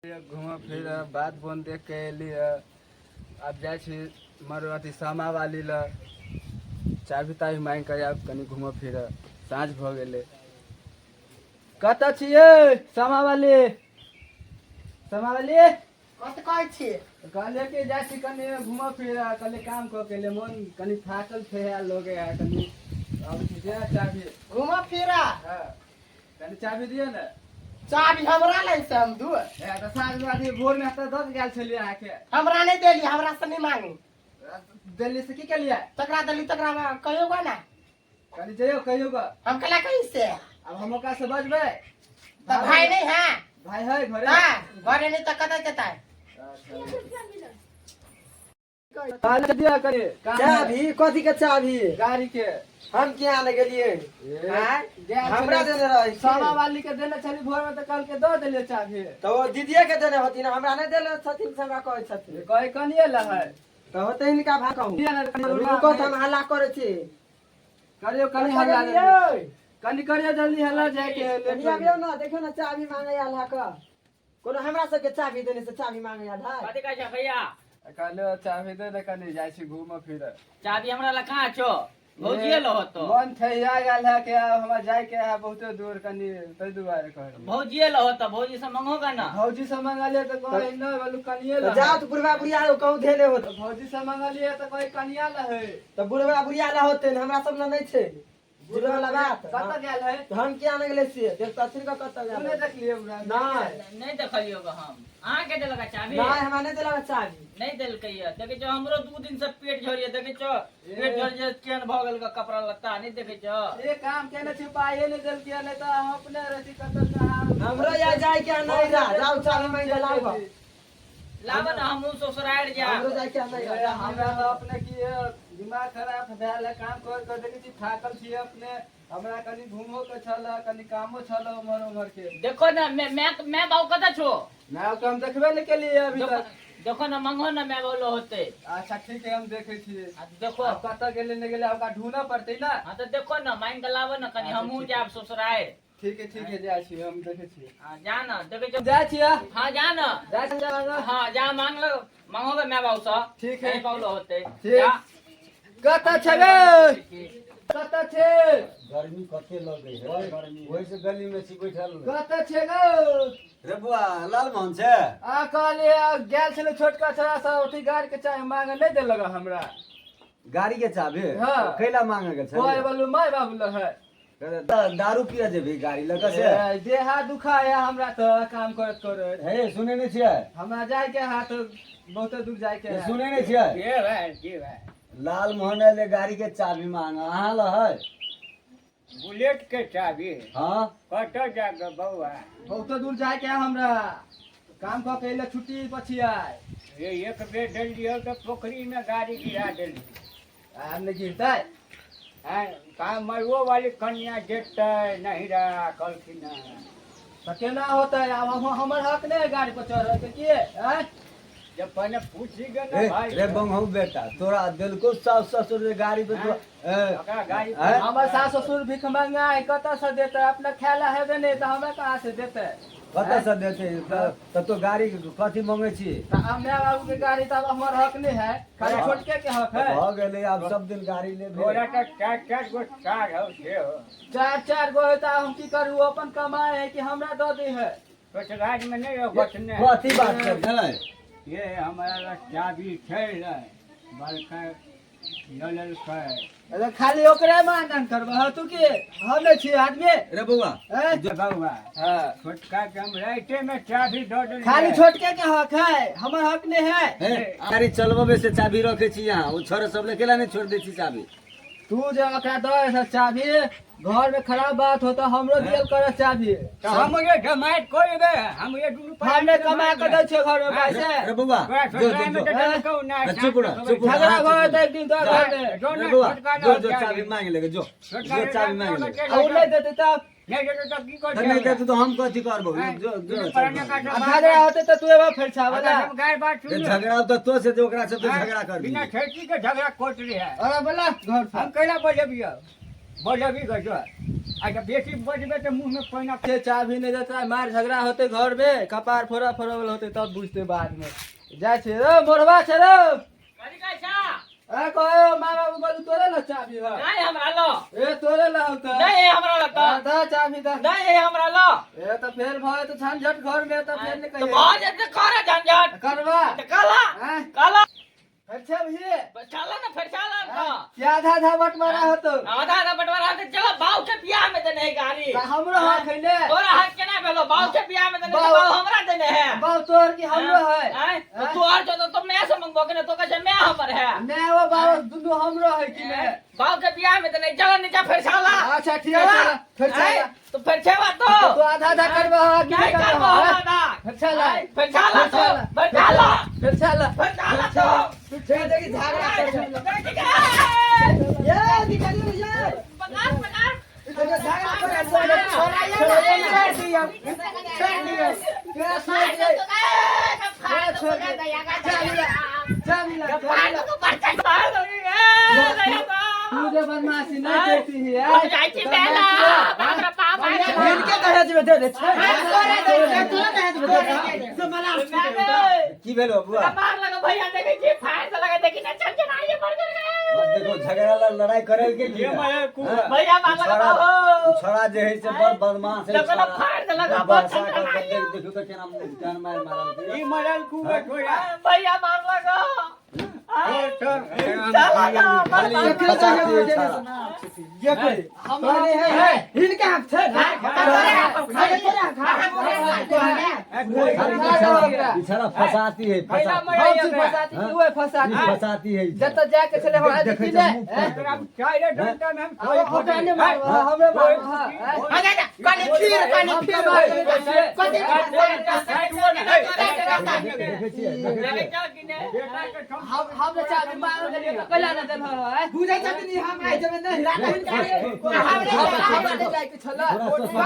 घूमऽ फिरऽ बात बोन देख के एली हँ। आब जाइ छी मर अथी सामा वाली लग, चाभी ताभी मांगि कऽ आब कनि घूमऽ फिरऽ, साँझ भऽ गेलै। कतऽ छियै सामा वाली? सामा वाली कथी कहै छियै? कहलियै कि जाइ छी कनि घूमऽ फिरऽ, कहलियै काम कऽ के एलियै, मोन कनि थाकल ठेहायल लगै है कनि। आब जे चाभी घूमऽ फिरऽ। हँ, कनि चाभी दिअ ने। चाभी हमरा लै से हम दू। ए, तऽ साँझ मे अथी भोर मे तऽ दऽ के गेल छलियै अहाँके। हमरा नहि देली, हमरा से नहि मांगू। देली से की केलियै? तकरा देली तकरा कहियो गो ना। कनि जइयौ कहियौ गो। हम कला कही से? आब हम ओकरा से बजबै। तऽ भाई नहीं है? भाई है घरे। हाँ, घरे नहीं तऽ कतऽ जेतै? अच्छा, दिअ कनि काम है। चाभी कथी के चाभी? गाड़ी के। हम किया ने गेलियै? ए, आँय? गेल हमरा छलियै। देने रहै छी। सामा वाली के देने छली भोर में तऽ कल के दऽ देलियै चाभी। तऽ ओ दीदीए के देने होथिन, हमरा नहि देने छथिन से हमरा कहै छथिन। कहै कनिए लहै। तऽ होतै हिनका भाय कहूँ। दिअ ने कनि। रुको तऽ हम हल्ला करै छी। करियौ कनि हल्ला जल्दी। कनि करियौ जल्दी हल्ला, जाय के है, लेट कनि हो आबियौ ने, देखियौ ने चाभी मांगे आयल है कऽ। कोनो हमरा सबके चाभी देने से चाभी मांगे आयल है। कथी कहै छै भैया? गेल। कहलियौ चाभी दे दे कनि, जाइ छी घूमऽ फिरऽ। चाभी हमरा लग कहाँ छौ, भौजिए लऽ होतो। मन ठहिया गेल है कि आब हमरा जाय के है बहुते दूर कनि, ताहि दुआरे कहलियै। भौजिए लऽ होतो, भौजी से मंगोगा ना। भौजी से मंगलियै तऽ कहै नहि, बोलू कनिए तऽ लहै। जाउ तऽ बुढ़वा बुढ़िया कहूँ धेने होत। तऽ भौजी से मंगलियै तऽ कहै कनिया लहै। तऽ बुढ़वा बुढ़िया लए होतै ने, हमरा सब लए नहि छै। बुढ़वा वाला बात। कतऽ गेल है? हम किया नहि गेलै से देख तऽ अथिन कऽ कतऽ तू गेल। नहि देखलियै ओकरा? नहि। नहि देखलियौ ग हम। अहाँके देलक है चाभी? नहि, हमरा नहि देलक चाभी। नहि देलकै ये। देखै छौ, हमरो 2 दिन से पेट झड़िए, देखै छौ, पेट झड़िए केहन भऽ गेल ग, कपड़ा लत्ता नहि देखै छौ? ए, काम केने छी, पाइए नहि देलकै, नहि तऽ हम अपने रहती कतऽ कहाँ। हमरो यहाँ जाय के नहि रहा, जाउ चाभी मांगि के लाउ गऽ। लाब ने, हमहूँ ससुरारि हमरो जायब। जाय के नहि ए, रहा। हमरा तऽ अपने की ए, दिमाग खराब भेल है, काम कर कर देखै छी थाकल छी अपने। हमरा कनि घूमो के छल, कनि कामो छल उम्हर उम्हर के। देखो ने, मैं मैं मैं बाबू कतऽ छौ? मैं ओकरा हम देखबे नहि केलियै अभी देखो तक। देखो ने, मंगो ने, मैं बोलो होते। अच्छा ठीक है, हम देखै छियै। आ देखो। आब कतऽ गेलै नहि गेलै, ओकरा ढूंढऽ पड़तै ने। हाँ तऽ देखो ने, मांगि के लाबो ने कनि। अच्छा, हमहूँ ठीक जायब ससुरारि। ठीक है, ठीक है, जाइ छियै, हम देखै छियै। हाँ, जा ने, देखै छौ। जाइ छियै। हाँ, जा ने। जाइ छियै मांगऽ। हाँ, जा, मांग लो, मांगोगे मैं बाबू से। ठीक है। नहीं बाबू होते। ठीक। जा। कतऽ छै रे? कतऽ छै? गर्मी कते लगै है, ओहि से गली में छी बैठल। कतऽ छै गौ? रे बुआ, लालमोहन छै? आ कहलियै, आ गेल छलै छोटका छोरा सब अथी गाड़ी के चाही मांगे, नहि देलक हमरा। गाड़ी के चाबी? हाँ। कैला मांगे के कहै छै? बोलू माय बाबू लग है। दारू पिया जेबही गाड़ी लऽ कऽ से? ए, देह हाथ दुखा है हमरा तऽ काम करैत करैत। हे, सुनै नहि छियै? हमरा जायके हाथ बहुते दूर जायके हे, है। सुनै नहि छियै? के भाई, के भाई? लालमोहन एलै गाड़ी के चाबी मांगे, अहाँ लग है? बुलेट के चाबी? हाँ। कतऽ जाके बौआ? बहुते दूर जायके है हमरा, काम कऽ के अयले छुट्टी પછી आय। ये एक बेर देलियौ तऽ पोखरी में गाड़ी गिरा देली। आब नहि गिरतै। आँय, कहाँ मरुओ वाली कन्या जेतै नहिरा कहलखिन हँ। तऽ केना होतै आब? हमर हक नहि है गाड़ी पर चढ़ै के की आँय? जब पहिने पूछी गे हे ने भाई। रे बंगहु बेटा, तोरा देलको सास ससुर रे गाड़ी पे तो ए, ओकरा गाड़ी पर- आँय? हमर सास ससुर भीख मंगा है, कतऽ से देतै? अपना खाय हेबे नहि तऽ हमरा कहाँ से देतै? कतऽ से देतै? तऽ तो गाड़ी कथी मंगै छी? तऽ आब माय बाबू के गाड़ी तऽ आब हमर हक नहि है, खाली छोटके के हक है। भऽ गेलै, आब सब दिन गाड़ी लेबे। तोरा तऽ चारि चारि गो सार हौ से हो। चार चार गो है तऽ हम की करू? अपन कमाए है कि हमरा दऽ दै है? ससुराल में नहीं हो बचने। कथी बात छै? ये हमारा लग चाबी छै ने, बड़का लऽ लेलकै। अरे, खाली ओकरे मानदान करबह तू की हम नहि छी आदमी? रे बौआ। हैं? बौआ। हाँ। छोटका के हम राइते में चाबी दऽ देलियै। खाली छोटके के हक है, हमर हक नहीं है। हे, गाड़ी चलबे से चाबी रखे छी यहाँ, ओ छोरे सब ले केला नहीं छोड़ दै छी चाबी? तू जे ओकरा दऽ है चाबी, घर में खराब बात होता, हमरो दियल कर चाबी। तऽ हमरे जमाइत करबै, हमरे दुनू हम नहि कमा के दै छियै घर में पैसे। रे बौआ, तोरा जो जो ससुराल में जो तऽ देलकौ नहि। चुप रह, चुप रह। झगड़ा भऽ जेतै एक दिन तो घर में। जो रे ने बौआ, छोटका जो ने जो चाबी। चाबी मांग लेगे, जो छोटका जो ने चाबी मांग लेगे। आ ओ नहि देतै तब? नहि देतै तऽ की तऽ नहि करतै? देतौ तऽ हम कथी करबौ? जो जो दुनू प्राणी का आ झगड़ा होतै तऽ तू एबा फरिछावला। अगर हम गाय बात रे सुन। झगड़ा तऽ तो से ओकरा से तो झगड़ा कर बिना दी। ठेकी के झगड़ा कोट रहे है। अरे बोला घर से। हम कैला बजबियो? बजबी गजो आ जब बेसी बजबे तऽ मुँह में पानि से चाभी नहि देतै, मार झगड़ा होते घर में, कपार फोड़ा फोड़ल होते तब बुझते बाद में। जाइ छै रे मोरबा छै रे। कथी कहै छा? ए कहो माय बाबू बोलू तोरे ल चाभी है। नहीं हमरा लो। ए तोरे ल होता। नहीं हमरा लो तो। दा चाभी दा। नहीं हमरा लो। ए त फेर भय तो झंझट घर में त फेर नहीं तो कहिए। बहुत जल्दी करे झंझट। करवा। तो काला। हैं? काला। फिर छै भैया। चला ना फिर चला ना। क्या आधा आधा बंटवारा होतो? आधा आधा बंटवारा होतो। चलो बाऊ के बियाह में देने है गाड़ी। त हमरो है खैले। तोरा हक केना भेलो? बाऊ के बियाह में देने बाऊ- बाऊ हमरा देने है। बाऊ तोहर की हमरो है। आय? तो तू और जो तो मैं से मंगबो के ना तो कहे मैं हमर है। मैं वो बाऊ दुनू हमरो है कि मैं? बाऊ के बियाह में देने चलो नीचा फिर चला। अच्छा ठीक है चला फिर चला। तो फिर छेवा तो। तो आधा आधा करबो है कि नहीं करबो है? आधा। फिर चला। फिर चला तो। फिर चला। फिर चला। फिर चला तो। फिर देखी झगड़ा कर ये निकालियो ये। पकड़ पकड़। देखो झगड़ा कर छोरा छोड़ दियो छोड़ दियो क्या छोड़ दे? क्या छोड़ दे? चाभी ला, चाभी ला, चाभी ला। तू जे बदमाशी नहीं करती है यार। इनके दहेज में दे दे छोड़ तोरा दहेज में दे दे से मला की भेलो बुआ? देखो झगड़ा लड़ाई करे के ये मारे खूब छोड़ा जे है से बड़ बदमाश है। देखो तो केना जान मार मारल। ई मरल खूब छोड़ा। भैया मार लगा। खाली फसाती है छोड़ा। ये कोई हमरे है इनके हाथ से खाली बिचारा फसाती है फसाती। हम छी फसाती कि ओए फसाती? ई फसाती है। जतऽ जाके छलै हमरा देखै देखी छै ने। मुँह पर। चाहे डंडा में हम ओकरा नहि मारबो, हमरे मारबो, हाँ, हाँ। कनि खीर कनि खीर कथी देखै छियै देखै छियै। हम जे चाभी मांगल गेलियै तऽ कैला नहि देलहो, हैं? बुझै छथिन हम आइ जमे नहीं हमरा नहि जाइके छलै। थोड़ा सा